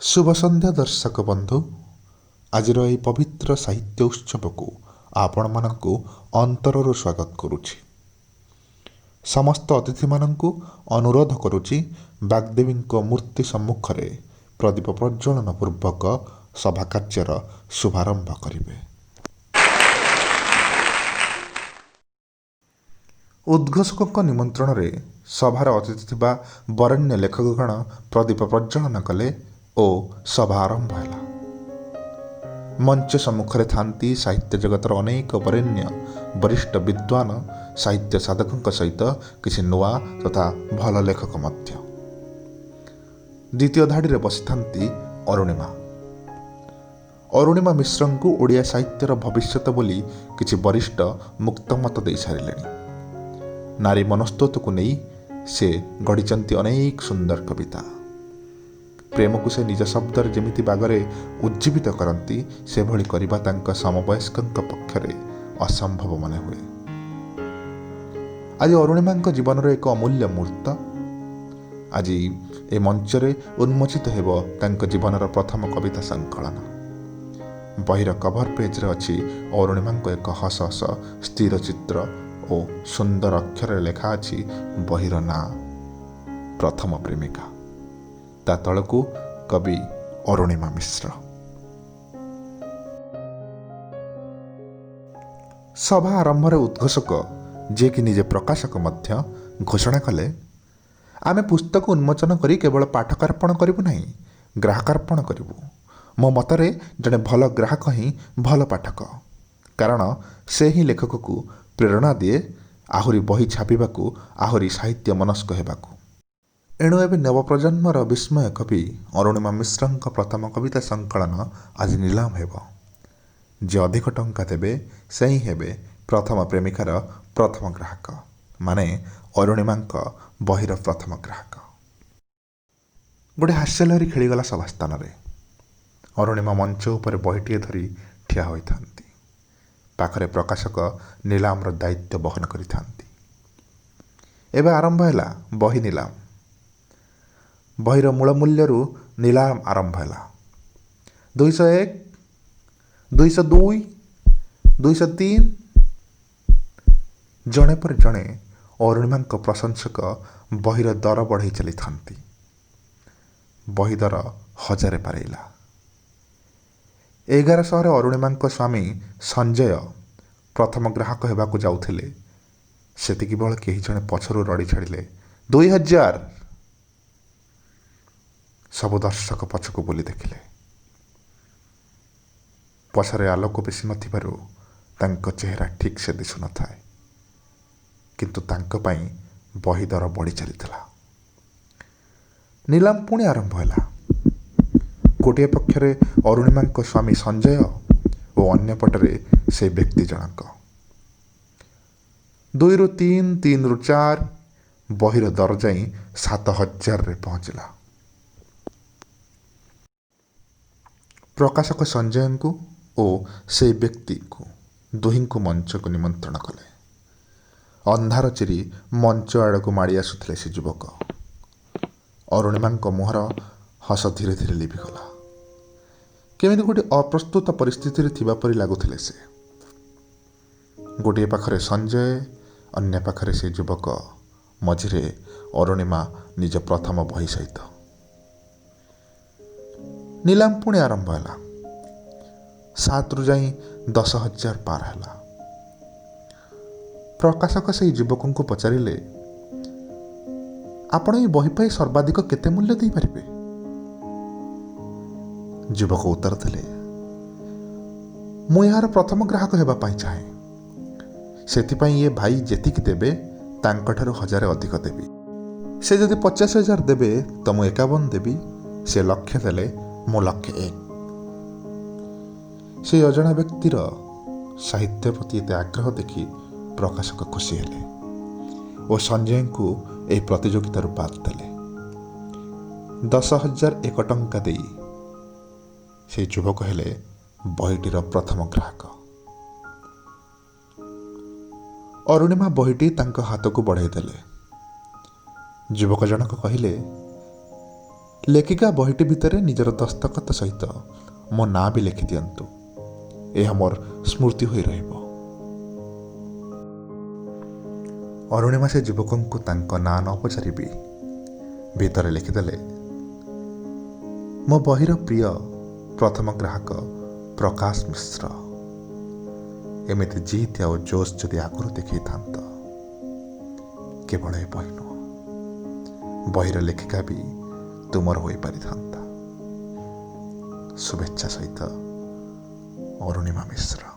ଶୁଭ ସନ୍ଧ୍ୟା ଦର୍ଶକ ବନ୍ଧୁ। ଆଜିର ଏହି ପବିତ୍ର ସାହିତ୍ୟ ଉତ୍ସବକୁ ଆପଣମାନଙ୍କୁ ଅନ୍ତରରୁ ସ୍ୱାଗତ କରୁଛି। ସମସ୍ତ ଅତିଥିମାନଙ୍କୁ ଅନୁରୋଧ କରୁଛି, ବାଗ୍ଦେବୀଙ୍କ ମୂର୍ତ୍ତି ସମ୍ମୁଖରେ ପ୍ରଦୀପ ପ୍ରଜ୍ୱଳନ ପୂର୍ବକ ସଭା କାର୍ଯ୍ୟର ଶୁଭାରମ୍ଭ କରିବେ। ଉଦ୍ଘୋଷକଙ୍କ ନିମନ୍ତ୍ରଣରେ ସଭାର ଅତିଥି ଥିବା ବରେଣ୍ୟ ଲେଖକଗଣ ପ୍ରଦୀପ ପ୍ରଜ୍ୱଳନ କଲେ ଓ ସଭା ଆରମ୍ଭ ହେଲା। ମଞ୍ଚ ସମ୍ମୁଖରେ ଥାନ୍ତି ସାହିତ୍ୟ ଜଗତର ଅନେକ ବରେଣ୍ୟ ବରିଷ୍ଠ ବିଦ୍ୱାନ, ସାହିତ୍ୟ ସାଧକଙ୍କ ସହିତ କିଛି ନୂଆ ତଥା ଭଲ ଲେଖକ ମଧ୍ୟ। ଦ୍ୱିତୀୟ ଧାଡ଼ିରେ ବସିଥାନ୍ତି ଅରୁଣିମା। ଅରୁଣିମା ମିଶ୍ରଙ୍କୁ ଓଡ଼ିଆ ସାହିତ୍ୟର ଭବିଷ୍ୟତ ବୋଲି କିଛି ବରିଷ୍ଠ ମୁକ୍ତମତ ଦେଇସାରିଲେଣି। ନାରୀ ମନସ୍ତତ୍ଵକୁ ନେଇ ସେ ଗଢ଼ିଛନ୍ତି ଅନେକ ସୁନ୍ଦର କବିତା। ପ୍ରେମକୁ ସେ ନିଜ ଶବ୍ଦରେ ଯେମିତି ବାଗରେ ଉଜ୍ଜୀବିତ କରନ୍ତି, ସେଭଳି କରିବା ତାଙ୍କ ସମବୟସ୍କଙ୍କ ପକ୍ଷରେ ଅସମ୍ଭବ ମନେ ହୁଏ। ଆଜି ଅରୁଣିମାଙ୍କ ଜୀବନର ଏକ ଅମୂଲ୍ୟ ମୁହୂର୍ତ୍ତ। ଆଜି ଏ ମଞ୍ଚରେ ଉନ୍ମୋଚିତ ହେବ ତାଙ୍କ ଜୀବନର ପ୍ରଥମ କବିତା ସଂକଳନ। ବହିର କଭର ପେଜ୍ରେ ଅଛି ଅରୁଣିମାଙ୍କ ଏକ ହସ ହସ ସ୍ଥିର ଚିତ୍ର ଓ ସୁନ୍ଦର ଅକ୍ଷରରେ ଲେଖା ଅଛି ବହିର ନାଁ ପ୍ରଥମ ପ୍ରେମିକା। ତା ତଳକୁ କବି ଅରୁଣିମା ମିଶ୍ର। ସଭା ଆରମ୍ଭରେ ଉଦ୍ଘୋଷକ, ଯିଏକି ନିଜେ ପ୍ରକାଶକ ମଧ୍ୟ, ଘୋଷଣା କଲେ, ଆମେ ପୁସ୍ତକ ଉନ୍ମୋଚନ କରି କେବଳ ପାଠକାର୍ପଣ କରିବୁ ନାହିଁ, ଗ୍ରାହକାର୍ପଣ କରିବୁ। ମୋ ମତରେ ଜଣେ ଭଲ ଗ୍ରାହକ ହିଁ ଭଲ ପାଠକ, କାରଣ ସେ ହିଁ ଲେଖକକୁ ପ୍ରେରଣା ଦିଏ ଆହୁରି ବହି ଛାପିବାକୁ, ଆହୁରି ସାହିତ୍ୟ ମନସ୍କ ହେବାକୁ। ଏଣୁ ଏବେ ନବପ୍ରଜନ୍ମର ବିସ୍ମୟ କବି ଅରୁଣିମା ମିଶ୍ରଙ୍କ ପ୍ରଥମ କବିତା ସଂକଳନ ଆଜି ନିଲାମ ହେବ। ଯିଏ ଅଧିକ ଟଙ୍କା ଦେବେ, ସେ ହିଁ ହେବେ ପ୍ରଥମ ପ୍ରେମିକାର ପ୍ରଥମ ଗ୍ରାହକ, ମାନେ ଅରୁଣିମାଙ୍କ ବହିର ପ୍ରଥମ ଗ୍ରାହକ। ଗୋଟେ ହାସ୍ୟଲହରୀ ଖେଳିଗଲା ସଭାସ୍ଥାନରେ। ଅରୁଣିମା ମଞ୍ଚ ଉପରେ ବହିଟିଏ ଧରି ଠିଆ ହୋଇଥାନ୍ତି। ପାଖରେ ପ୍ରକାଶକ ନିଲାମର ଦାୟିତ୍ୱ ବହନ କରିଥାନ୍ତି। ଏବେ ଆରମ୍ଭ ହେଲା ବହି ନିଲାମ। ବହିର ମୂଳ ମୂଲ୍ୟରୁ ନିଲାମ ଆରମ୍ଭ ହେଲା। 201, 202, 203। ଜଣେ ପରେ ଜଣେ ଅରୁଣିମାଙ୍କ ପ୍ରଶଂସକ ବହିର ଦର ବଢ଼େଇ ଚାଲିଥାନ୍ତି। ବହି ଦର 1000 ପାରେଇଲା। 1100ରେ ଅରୁଣିମାଙ୍କ ସ୍ୱାମୀ ସଞ୍ଜୟ ପ୍ରଥମ ଗ୍ରାହକ ହେବାକୁ ଯାଉଥିଲେ। ସେତିକି ବେଳ କେହି ଜଣେ ପଛରୁ ରଡ଼ି ଛାଡ଼ିଲେ, 2000। ସବୁ ଦର୍ଶକ ପଛକୁ ବୁଲି ଦେଖିଲେ। ପଛରେ ଆଲୋକ ବେଶୀ ନଥିବାରୁ ତାଙ୍କ ଚେହେରା ଠିକ୍ ସେ ଦିଶୁନଥାଏ, କିନ୍ତୁ ତାଙ୍କ ପାଇଁ ବହି ଦର ବଢ଼ି ଚାଲିଥିଲା। ନିଲାମ ପୁଣି ଆରମ୍ଭ ହେଲା। ଗୋଟିଏ ପକ୍ଷରେ ଅରୁଣିମାଙ୍କ ସ୍ୱାମୀ ସଞ୍ଜୟ ଓ ଅନ୍ୟ ପଟରେ ସେ ବ୍ୟକ୍ତି ଜଣକ। 2ରୁ 3, 3ରୁ 4, ବହିର ଦର ଯାଇ 7000ରେ ପହଞ୍ଚିଲା। ପ୍ରକାଶକ ସଞ୍ଜୟଙ୍କୁ ଓ ସେଇ ବ୍ୟକ୍ତିଙ୍କୁ ଦୁହିଁଙ୍କୁ ମଞ୍ଚକୁ ନିମନ୍ତ୍ରଣ କଲେ। ଅନ୍ଧାର ଚିରି ମଞ୍ଚ ଆଡ଼କୁ ମାଡ଼ି ଆସୁଥିଲେ ସେ ଯୁବକ। ଅରୁଣିମାଙ୍କ ମୁହଁର ହସ ଧୀରେ ଧୀରେ ଲିଭିଗଲା। କେମିତି ଗୋଟିଏ ଅପ୍ରସ୍ତୁତ ପରିସ୍ଥିତିରେ ଥିବା ପରି ଲାଗୁଥିଲେ ସେ। ଗୋଟିଏ ପାଖରେ ସଞ୍ଜୟ, ଅନ୍ୟ ପାଖରେ ସେ ଯୁବକ, ମଝିରେ ଅରୁଣିମା ନିଜ ପ୍ରଥମ ବହି ସହିତ। ନିଲାମ ପୁଣି ଆରମ୍ଭ ହେଲା। 7ରୁ ଯାଇ 10,000 ପାର ହେଲା। ପ୍ରକାଶକ ସେଇ ଯୁବକଙ୍କୁ ପଚାରିଲେ, ଆପଣ ଏଇ ବହି ପାଇଁ ସର୍ବାଧିକ କେତେ ମୂଲ୍ୟ ଦେଇପାରିବେ? ଯୁବକ ଉତ୍ତର ଦେଲେ, ମୁଁ ଏହାର ପ୍ରଥମ ଗ୍ରାହକ ହେବା ପାଇଁ ଚାହେଁ। ସେଥିପାଇଁ ଏ ଭାଇ ଯେତିକି ଦେବେ ତାଙ୍କଠାରୁ 1000 ଅଧିକ ଦେବି। ସେ ଯଦି 50,000 ଦେବେ ତ ମୁଁ 51 ଦେବି, ସେ ଲକ୍ଷେ ଦେଲେ ମୁଁ ଲକ୍ଷେ 1। ସେ ଅଜଣା ବ୍ୟକ୍ତିର ସାହିତ୍ୟ ପ୍ରତି ଏତେ ଆଗ୍ରହ ଦେଖି ପ୍ରକାଶକ ଖୁସି ହେଲେ ଓ ସଞ୍ଜୟଙ୍କୁ ଏହି ପ୍ରତିଯୋଗିତାରୁ ବାଦ୍ ଦେଲେ। 10,001 ଟଙ୍କା ଦେଇ ସେ ଯୁବକ ହେଲେ ବହିଟିର ପ୍ରଥମ ଗ୍ରାହକ। ଅରୁଣିମା ବହିଟି ତାଙ୍କ ହାତକୁ ବଢ଼ାଇ ଦେଲେ। ଯୁବକ ଜଣକ କହିଲେ, ଲେଖିକା ବହିଟି ଭିତରେ ନିଜର ଦସ୍ତଖତ ସହିତ ମୋ ନାଁ ବି ଲେଖିଦିଅନ୍ତୁ, ଏହା ମୋର ସ୍ମୃତି ହୋଇ ରହିବ। ଅରୁଣିମା ସେ ଯୁବକଙ୍କୁ ତାଙ୍କ ନାଁ ନ ପଚାରିବି ଭିତରେ ଲେଖିଦେଲେ, ମୋ ବହିର ପ୍ରିୟ ପ୍ରଥମ ଗ୍ରାହକ ପ୍ରକାଶ ମିଶ୍ର। ଏମିତି ଜିତ୍ ଆଉ ଜୋସ୍ ଯଦି ଆଗରୁ ଦେଖେଇଥାନ୍ତ, କେବଳ ଏ ବହି ନୁହଁ, ବହିର ଲେଖିକା ବି ତୁମର ହୋଇପାରିଥାନ୍ତା। ଶୁଭେଚ୍ଛା ସହିତ ଅରୁଣିମା ମିଶ୍ର।